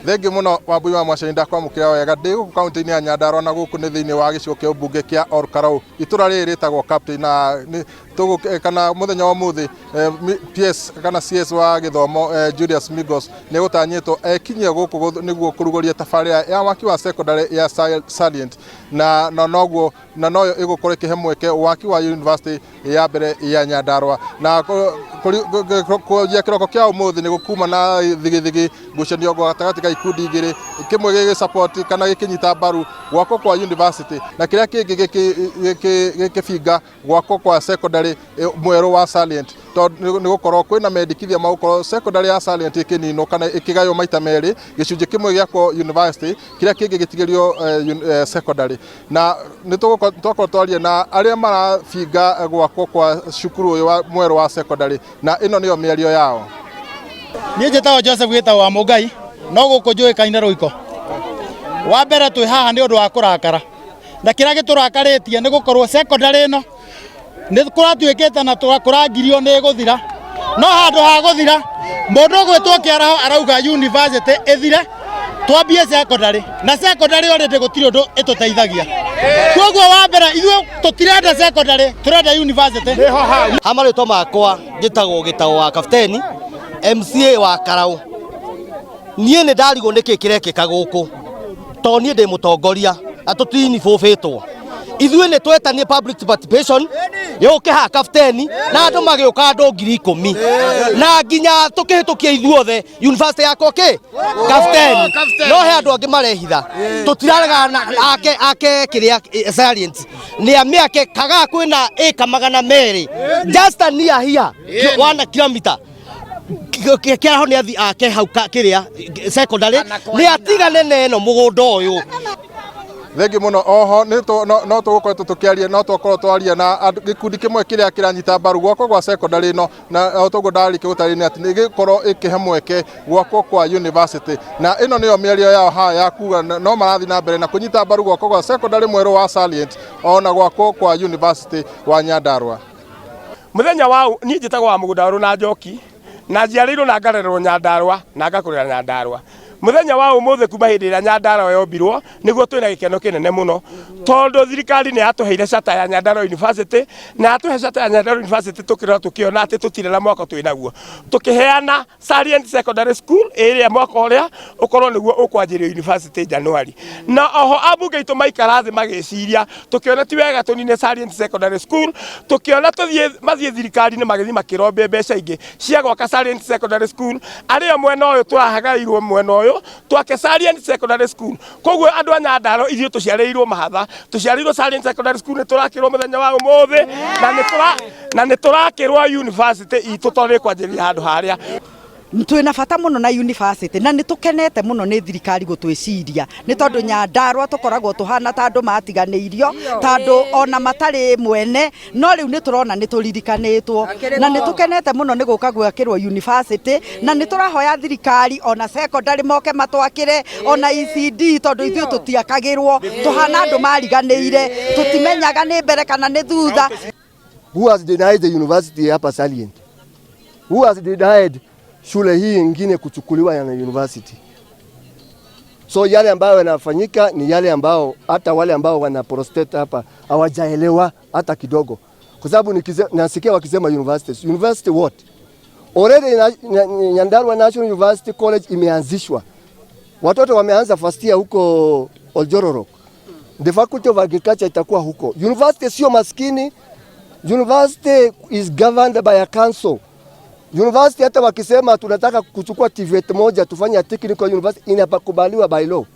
Thengiũ mũno, Wambui wa Mwacani, ndakwamũkĩra wega. Ndĩ gũkũ kaunti-inĩ ya Nyandarua na gũkũ nĩ thĩinĩ wa gĩcigo kĩa ũmbunge kĩa Olkalou. Itũra rĩrĩ rĩtagwo Captain na nĩ kana mũthenya wa ũmũthĩ PS kana CS wa gĩthomo Julius Migos nĩ gũtanyĩtwo ekinyie gũkũ nĩguo kũrugũria tabarĩra ya waki wa secondary ya Salient na noguo na noyo ĩgũkorwo ĩkĩhe mweke waki wa university ya mbere ya Nyandarua. Na kũanjia kĩroko kĩa ũmũthĩ nĩ gũkuma na thigithigi, ngucanio gatagatĩ ka ikundi igĩrĩ, kĩmwe gĩgĩ support kana gĩkĩnyita mbaru gwakwo kwa university na kĩrĩa kĩngĩ gĩkĩbinga gwakwo kwa secondary mwerũ wa Salient, tondũ nĩ gũkorwo kwĩna mendekithia ma gũkorwo secondary ya Salient ĩkĩninwo kana ĩkĩgaywo maita merĩ, gĩcunjĩ kĩmwe gĩakwo university, kĩrĩa kĩngĩ gĩtigĩrio secondary. Na nĩ tũgũkorwo twaria na arĩa marabinga gwakwo kwa cukuru ũyũ wa mwerũ wa secondary, na ĩno nĩyo mĩario yao. Niĩ njĩtagwo Joseph gĩtagwo wa Mũngai, no gũkũ njũĩkaine Rũiko. Wa mbere, twĩ haha nĩ ũndũ wa kũrakara, na kĩrĩa gĩtũrakarĩtie nĩ gũkorwo secondary ĩno nĩ kũratuĩkĩte na kũrangirio nĩ ĩgũthira, no handũ ha gũthira, mũndũ ũgwĩtwo Kĩaraho arauga university ĩthire twambie secondary, na secondary already gũtirĩ ũndũ ĩtũteithagia. Koguo wa mbere, ithuĩ tũtirenda secondary, tũrenda university. Ha marĩtwa makwa njĩtagwo Gĩtaũ wa Kapteni, MCA wa Karau. Niĩ nĩ ndarigwo nĩkĩ kĩrekĩka gũkũ, tondũ niĩ ndĩ mũtongoria na tũtinibũbĩtwo. Ithuĩ nĩ twetanie public participation yũke haha Kapteni, na andũ magĩũka, andũ 10,000, na nginya tũkĩhĩtũkia ithuothe university yakwa kĩ Kapteni, no he andũ angĩ marehitha. Tũtiraregana na ake kĩrĩa Salient nĩ amĩake kagaa kwĩna ĩka 200, just a near here 1 kilometer. Kĩaraho nĩ athi ake hau kĩrĩa secondary, nĩ atigane na ĩno mũgũnda ũyũ. Thengiũ mũno. Oho no tũgũkoretwo tũkĩaria, no twakorwo twaria na gĩkundi kĩmwe kĩrĩa kĩranyita mbaru gwakwo gwa secondary ĩno, na o toguo ndarĩkia gũtarĩria atĩ nĩ gĩkorwo ĩkĩhe mweke gwakwo kwa university, na ĩno nĩyo mĩario yao haha ya kuga no marathiĩ na mbere na kũnyita mbaru gwakwo gwa secondary mwerũ wa Salient ona gwakwo kwa university wa Nyandarua. Muthenya wa niĩ njĩtagwo wa Mũgũnda Werũ na Njoki, na njiarĩirwo na ngarererwo Nyandarua na ngakũrĩra Nyandarua. Muthenya wa ũmũthĩ, kuma hĩndĩ ĩrĩa Nyandarua yombirwo, nĩguo twĩna gĩkeno kĩnene mũno, tondũ thirikari nĩ yatũheire charter ya Nyandarua University, na yatũhe charter ya Nyandarua University, tũkĩrora tũkĩona atĩ tũtirĩ na mwako twĩ naguo, tũkĩheana Salient Secondary School ĩrĩa mwaka ũrĩa ũkorwo nĩguo ũkwanjĩrĩrio university January. Na oho ambunge aitũ maikara thĩ magĩciria, tũkĩona ti wega tũnine Salient Secondary School, tũkĩona tũthiĩ mathiĩ thirikari-inĩ, magĩthiĩ makĩrombe mbeca ingĩ cia gwaka Salient Secondary School, arĩo mwena ũyũ tũrahagairwo, mwena ũyũ twake Salient Secondary School. Koguo andũ a Nyandarua, ithuĩ tũciarĩirwo mahatha, tũciarĩirwo Salient Secondary School, nĩ tũrakĩrwo mũthenya wa ũmũthĩ na nĩ tũrakĩrwo university itũ tondũ ĩkwanjĩrĩria handũ harĩa. Twĩna bata mũno na university, na nĩ tũkenete mũno nĩ thirikari gũtwĩciria, nĩ tondũ Nyandarua tũkoragwo tũhana ta andũ matiganĩirio, ta andũ ona matarĩ mwene, no rĩu nĩ tũrona nĩ tũririkanĩtwo, na nĩ tũkenete mũno nĩ gũka gwakĩrwo university, na nĩ tũrahoya thirikari ona secondary moke matwakĩre, ona ECD, tondũ ithuĩ tũtiakagĩrwo, tũhana andũ mariganĩire, tũtimenyaga nĩ mbere kana nĩ thutha. Who has denied the university hapa Salient? Who has denied shule hii ingine kuchukuliwa na university? So yale ambayo yanafanyika ni yale ambao hata wale ambao wana protest hapa hawajaelewa hata kidogo, kwa sababu nasikia wakisema universities. University what? Already Nyandarua National University College imeanzishwa, watoto wameanza first year huko Oljororok. The Faculty of Agriculture itakuwa huko. University sio maskini. University is governed by a council. University hata wakisema tunataka kuchukua TVET moja tufanye technical university, inakubaliwa by law.